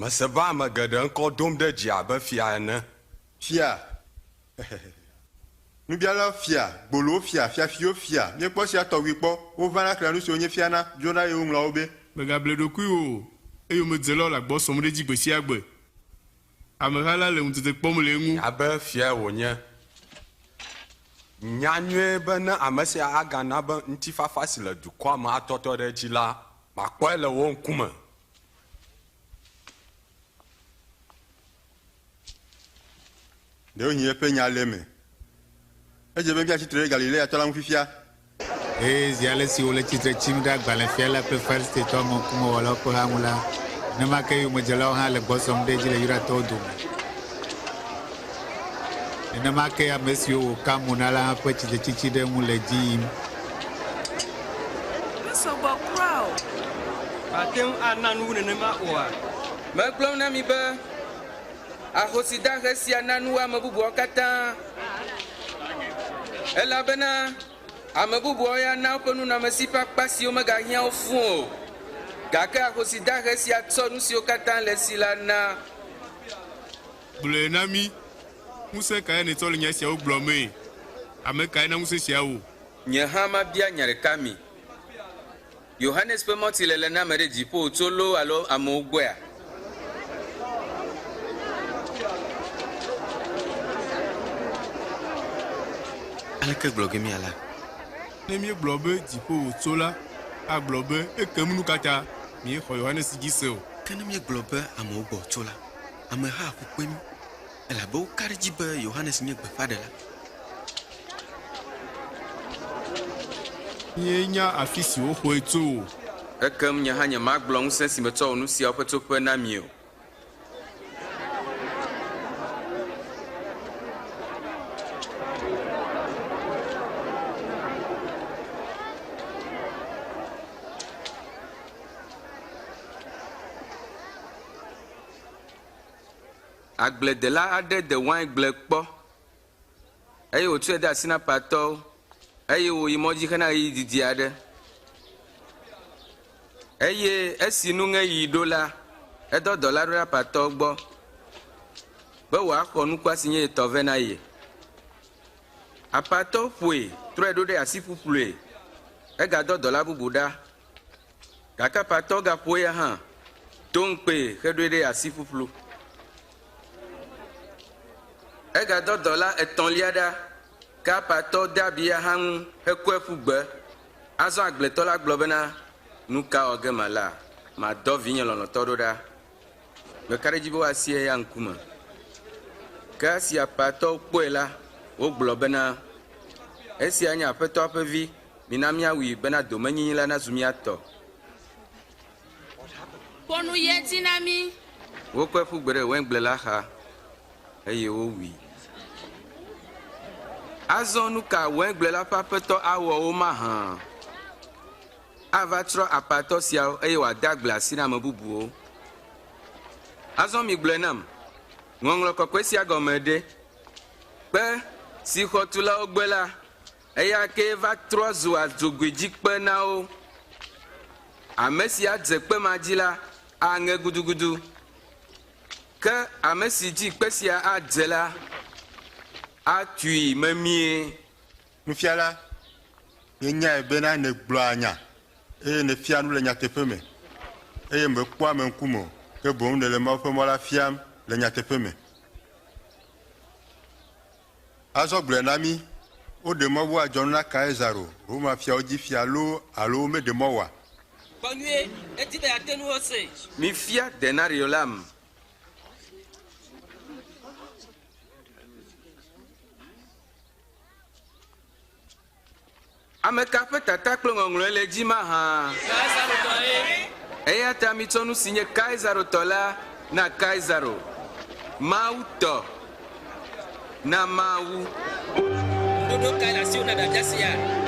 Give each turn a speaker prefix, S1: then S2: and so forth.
S1: Mese be ame geɖe ŋkɔ dom ɖe dzi abe fia ene.
S2: Fia! Hehehe. Nubialawo fia, gbolowo fia, fiafiwo fia, míekpɔ esia tɔgbi kpɔ. Wovana xlẽa nu siwo nye fiana, dzona eye woŋlɔa wo be.
S3: Mègable ɖokuiwò o, eyomedzelawo le agbɔ sɔm ɖe edzi gbe sia gbe. Ameha la le ŋudzedze kpɔm le eŋu.
S1: Nya be fiae wònye. Nya nyuie be ne ame sia agana be ŋutifafa si le dukɔa me atɔtɔ ɖe edzi la, makpɔe le wò ŋkume.
S2: Ɖewohĩ eƒe nya le eme. Edze be míatsi tre ɖe Galileatɔ la ŋu fifia.
S4: Eye zi ale si wòle tsitre tsim ɖe agbalẽfiala kple Farisitɔ ameŋkumewɔlawo ƒe ha ŋu la, nenema ke eyomedzelawo hã le gbɔ sɔm ɖe edzi le Yudatɔwo dome. Nenema ke ame siwo wòka mo na la hã ƒe tsitretsitsi ɖe eŋu le edzi yim.
S5: Mesɔ gbɔ kura o.
S6: Màte ŋu ana nu wu nenema oa?
S7: Megblɔ na mi be, Ahosi dahe sia na nu ame bubuawo katã, elabena ame bubuawo ya na woƒe nunɔamesi ƒe akpa siwo megahiã wo fũ o, gake ahosi dahe sia tsɔ nu siwo katã le esi la na.
S3: Gblɔe na mí, ŋusẽ kae nètsɔ le nya siawo gblɔmee? Ame kae na ŋusẽ sia wò?
S7: Nye hã mabia nya ɖeka mi. Yohanes ƒe mɔtilelename ɖe dziƒo tso loo alo amewo gbɔea?
S8: Aleke gblɔ ge míala?
S3: Ne míegblɔ be dziƒo wòtso la, agblɔ be, Ekem nu ka ta miexɔ Yohanes dzi se o?
S8: Ke ne míegblɔ be amewo gbɔ wòtso la, ameha aƒu kpe mí, elabe woka ɖe edzi be Yohanes nye gbeƒãɖela.
S3: Míenya afi si woxɔe tso o.
S7: Ekem nye hã nyemagblɔ ŋusẽ si metsɔ wɔ nu siawo ƒe tsoƒe na mi o. Agbledela aɖe de waingble kpɔ. Eye wòtsɔe de asi na patɔwo, eye wòyi mɔ dzi hena ɣeyiɣi didi aɖe. Eye esi nuŋeɣi ɖo la, edɔ dɔla ɖo ɖe apatɔwo gbɔ be wòaxɔ nukua si nye ye tɔ vɛ na ye. Apatɔwo ƒoe, trɔe ɖo ɖe asi ƒuƒlue. Egadɔ dɔla bubu ɖa, gake apatɔwo gaƒo eya hã, do ŋukpee heɖoe ɖe asi ƒuƒlu. Egadɔ dɔla etɔ̃lia ɖa, ke apatɔ de abi ya hã ŋu hekɔe ƒu gbe. Azɔ agbletɔ la gblɔ bena, Nu ka wɔ ge mala? Madɔ vinye lɔlɔ̃tɔ ɖo ɖa. Meka ɖe edzi be woasi eya ŋkume. Ke esi apatɔwo kpɔe la, wogblɔ bena, Esia nye Aƒetɔa ƒe vi, mina míawui bena domenyinyi la nazu mía tɔ.
S5: Ƒo nu yi edzi na mí.
S7: Wokɔe ƒu gbe ɖe waingble la xa, eye wowui. Azɔ nu ka waingble la ƒe aƒetɔ awɔ wo mahã? Ava tsrɔ̃ apatɔ siawo eye wòade agble asi na ame bubuwo. Azɔ migblɔe nam, Ŋɔŋlɔ kɔkɔe sia gɔme ɖe? Kpe, si xɔtulawo gbe la, eya kee va trɔ zu adzogoedzikpe na wo. Ame si adze kpe ma dzi la, aŋe gudugudu. Ke ame si dzi kpe sia adze la, atui memie.
S2: Nufiala, míenyae bena nègblɔa nya, eye nèfiaa nu le nyateƒe me, eye mèkpɔa ame ŋkume o, ke boŋ nèle Mawu ƒe mɔ la fiam le nyateƒe me. Azɔ gblɔe na mí, Woɖe mɔ be woadzɔ nu na Kaisaro, Roma fiawo dzi fia loo alo womeɖe mɔ oa?
S6: Kpɔ nyuie, edi be yeate nuwo se.
S7: Mifia denario lam. Ame ka ƒe tata kple ŋɔŋlɔe le edzi mahã?
S6: Kaisaro tɔe.
S7: Eya ta mitsɔ nu si nye Kaisaro tɔ la na Kaisaro, Mawu tɔ na Mawu.
S6: Ŋuɖoɖo kae le asiwò na biabia sia?